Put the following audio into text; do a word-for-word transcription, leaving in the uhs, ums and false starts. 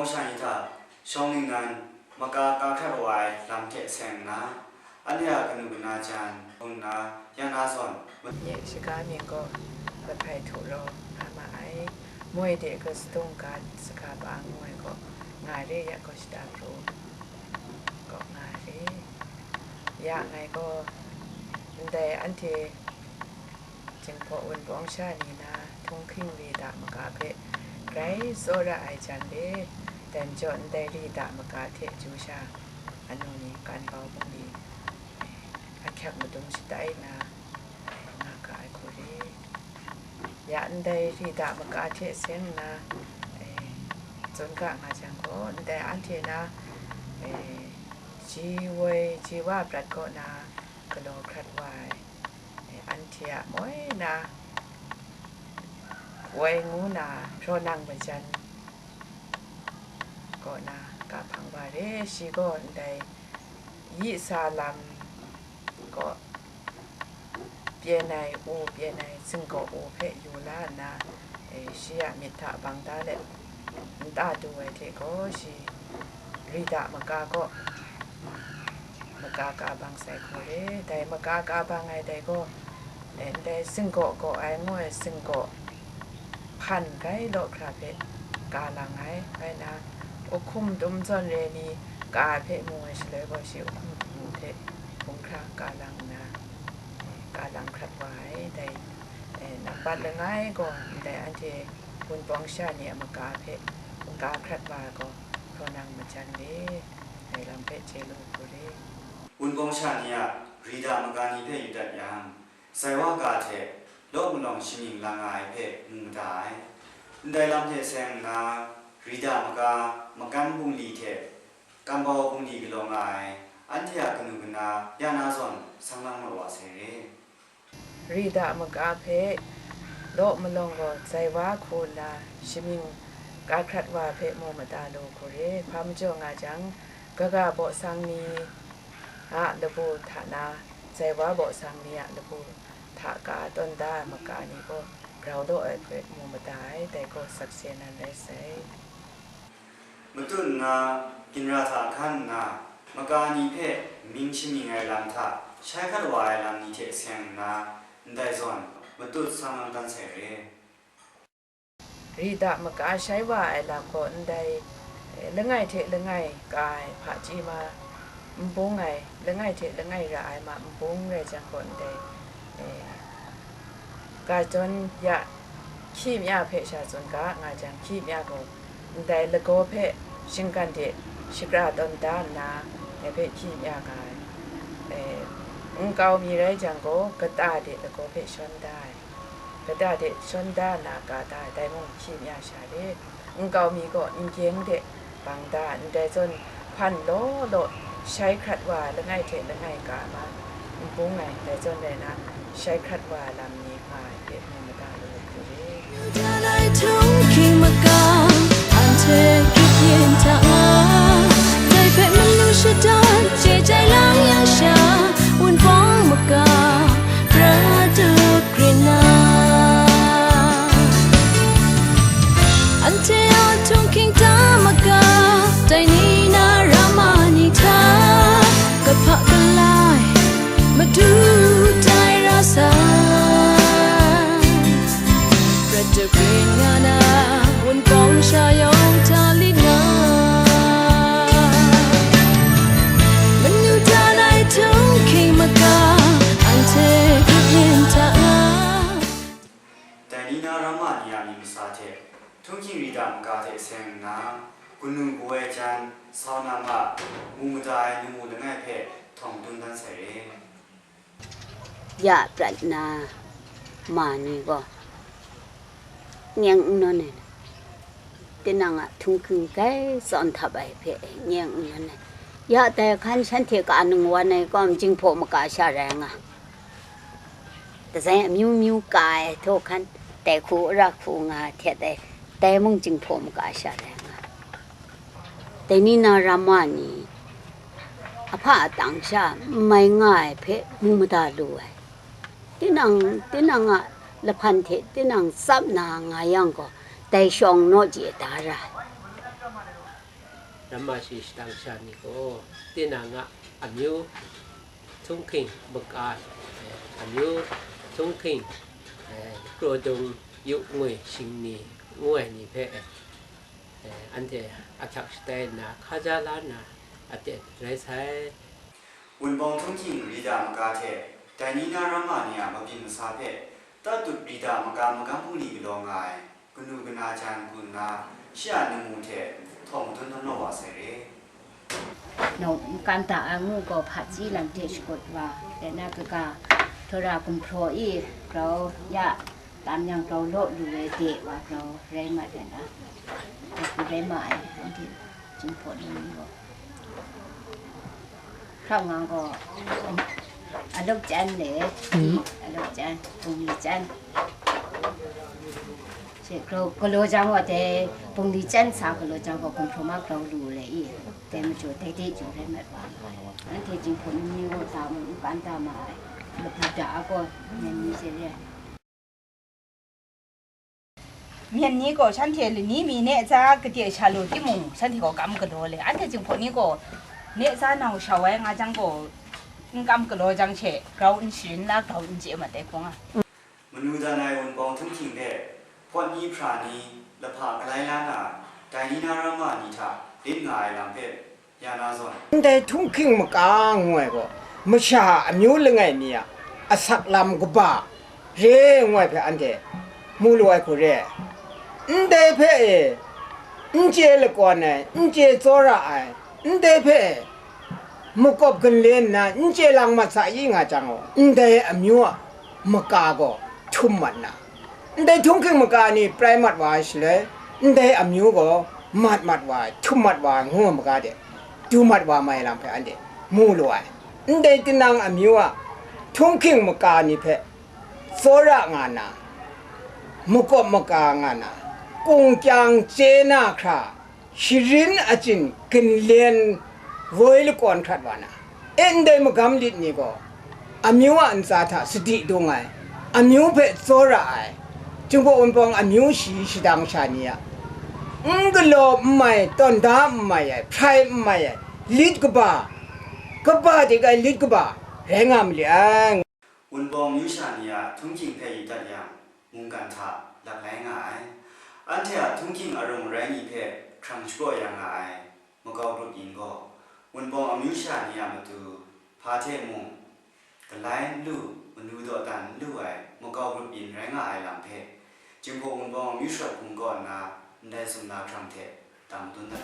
Sha ni hta shawng ningnan maka ka hkrat wa ai lam hte seng nna, anhte a kanu kana jan hkrum nna, ya na zawn, nye shaga mying gaw lahpai htu raw nga ma ai, moi de gaw sadung ga saga pa ngu ai gaw nga re, ya gaw shada pru gaw nga re. Ya ngai gaw ndai anhte Jinghpaw Wunpawng sha ni na, Htunghking Rida maka hpe grai tsawra ai jan le, dai majaw ndai Rida maka hte chyu sha anu ni kan bau bungli, eh, ahkyak madung shatai nna, eh, nga ga ai hku re. Ya ndai Rida maka hte seng nna, eh, tsun ga nga jang gaw, ndai anhte na, eh, ji woi ji wa prat kaw na galaw hkrat wa ai, eh, anhte a moi na woi ngu na hpraw nang majan kaw na ga hpang wa re. Shi gaw ndai yi sa lam kaw pyen ai u, pyen ai zinggaw u hpe yu la nna, eh, shi a myit hta bang da let nta du ai hte gaw, shi Rida maka kaw maka ka bang sai hku re. Dai maka ka bang ai dai gaw, eh, ndai zinggaw gaw ai ngu ai zinggaw hpan gai law hkra hpe ka lang ai, bai na, uhkum dum zawn re ni ka ai hpe mu ai shaloi gaw, shi uhkum dum hte hpung hkra ka lang nna, ka lang hkrat wa ai. Dai, eh, nambat langai gaw ndai anhte Wunpawng sha ni a maka hpe ka hkrat wa ai gaw, hpraw nang majan re, dai lam hpe chye lu hku re. Wunpawng sha ni a Rida maka ni hpe yu dat yang, Saiwa ga hte law malawng shamying lang nga ai hpe mu mada ai. Ndai lam hte seng nna, Rida maka, makan bungli hte kanbau bungli galaw nga ai, anhte a kanu kana ya na zawn sang lang mat wa sai re. Rida maka hpe law malawng gaw Saiwa hku nna shamying ka hkrat wa hpe mu mada lu hku re. Hpa majaw nga jang, kaga baw sang ni a labu hta na, Saiwa baw sang ni a labu hta ka tawn da ai maka ni gaw grau law ai hpe mu mada ai, dai gaw sakse nan rai sai. Matut nna, ginra hta hkan nna, maka ni hpe mying shamying ai lam hta shai hkat wa ai lam ni hte seng nna, ndai zawn matut sang lang dan sai re. Rida maka shai wa ai lam gaw ndai, eh, langai hte langai ka ai hpaji ma, n bung ai, langai hte langai ra ai ma, n bung rai jang gaw ndai, eh, ga jawn ya hkying mya hpe sha tsun ga nga jang, hkying mya gaw ndai lagaw hpe shinggan de shakra tawn da nna, dai hpe hkying mya ga ai. Eh, nkau mi rai jang gaw, kata de lagaw hpe shawn da ai. Kata de shawn da na ka da ai, dai mung hkying mya sha re. Nkau mi gaw ngyeng de bang da, ndai zawn hpan law law shai hkrat wa ai langai hte langai ka ma, n bung ai, dai zawn rai na, shai hkrat wa ai lam ni nga ai hpe mu mada lu ai hku re. Yuda lai htunghking maka, anhte grip yin hta nga, dai hpe manu shatan chye jai lang yang sha, Wunpawng maka, pra tup grin na. Anhte a htunghking ta maka, dai ni na Rama ni hta, kahpa kalai, Madu tai ra sai. Prat de bring nga na, Wunpawng sha yawng hta lit nga. Manu da lai htunghking maka, anhte grip yin hta nga. Dai ni na Rama ni a myit masa hte, htunghking Rida maka hte seng nna, kanu kaw ai jan, sau na ma, mu mada ai lamu langai hpe htawng dun dan sai re. Ya prat na ma ni gaw, nyeng n nawn ai, tinang a htunghking grai tsawm htap ai hpe nyeng n nawn ai. Ya dai hkan shanhte ka ningwan ai kawng, Jinghpaw maka sha rai nga, dazai amyu myu ka ai htaw hkan, dai hku ra hku nga htet ai, dai mung Jinghpaw maka sha rai nga. Dai ni na Rama ni, ahpa atang sha n mai nga ai hpe mu mada lu ai. Tinang, tinang a lahpan hte tinang tsap na nga yang gaw, dai shawng naw chye da ra ai. Namma shi shadang sha ni gaw, tinang a amyu htunghking maka, eh, amyu htunghking, eh, kraw dung yu ngwi shingni ngu ai ni hpe, eh, anhte ahkyak shatai nna, hkaja la nna, aten rai sai. Wunpawng htunghking Rita maka hte Dainina ramma ni a mabyin masa hpe Tatut Rita maka magam hpung ni galaw nga ai kanu kana jan hku nna, shi a namu hte htawng madun nawn wa sai re. Nau n kan da ai ngu gaw hpaji lam hte shakut wa, rai na kaga, Tora gumhpraw i grau ya, tam yang grau law lu ai de wa grau rai mat ai na, dai hku rai ma ai, anhte Jinghpaw ni gaw. Hkra nga gaw, aluk chyan le, aluk chyan, bungli chyan. She grau galaw jang gaw dai bungli chyan sa galaw jang gaw, gumhpraw ma grau lu le i, dai majaw dai de chyu rai mat wa. Anhte Jinghpaw ni gaw ta mu n kan da ma ai, labu da a gaw, myen ni she re ai. Myen ni gaw shanhte lani mi ne tsa kade sha lu timung, shanhte gaw kam galaw le. Anhte Jinghpaw ni gaw ne tsa nau shau ai nga jang gaw, n kam galaw jang she, grau n sharin la, grau n chye mat ai hkawng a. Manu dan ai Wunpawng htunghking hpe, hpawt ni hpra ni, lahpa galai la na, Dainina ramma ni hta lit nga ai lam hpe, ya na zawn. Ndai htunghking maka ngu ai gaw, masha a amyu langai mi a asak lam kaba re ngu ai hpe anhte mu lu ai hku re ai. Ndai hpe e, n chye lakawn ai, n chye tsawra ai, ndai hpe e, makawp ginle nna n chye lang mat sa i nga jang gaw, ndai amyu a maka gaw htum mat na, ndai htunghking maka ni prai mat wa ai shaloi, ndai amyu gaw mat mat wa ai, htum mat wa ai ngu ai maga de, du mat wa mai lam hpe anhte mu lu ai. Ndai tinang amyu a htunghking maka ni hpe tsawra nga na, makawp maka nga na, kungkyang chye na hkra, sharin achyin ginlen woi lakawn hkrat wa na, e ndai magam lit ni gaw, amyu a ntsa hta sadi dung ai, amyu hpe tsawra ai, Jinghpaw Wunpawng amyu shi shadang sha ni a, n galaw n mai, tawn da n mai ai, hprai n mai ai, lit kaba, kaba dik ai lit kaba rai nga ma li ai. Wunpawng amyu sha ni a htunghking hpe yu dat yang, mungkan hta laklai nga ai. Anhte a htunghking arung arai ni hpe hkrang shapraw ya nga ai makau grup yin gaw, Wunpawng amyu sha ni a matu hpa hte mung, galai n lu, manu dawdan n lu ai makau grup yin rai nga ai lam hpe, Jinghpaw Wunpawng amyu sharawt hpung kaw nna ndai sumla hkrang hte dang dun dat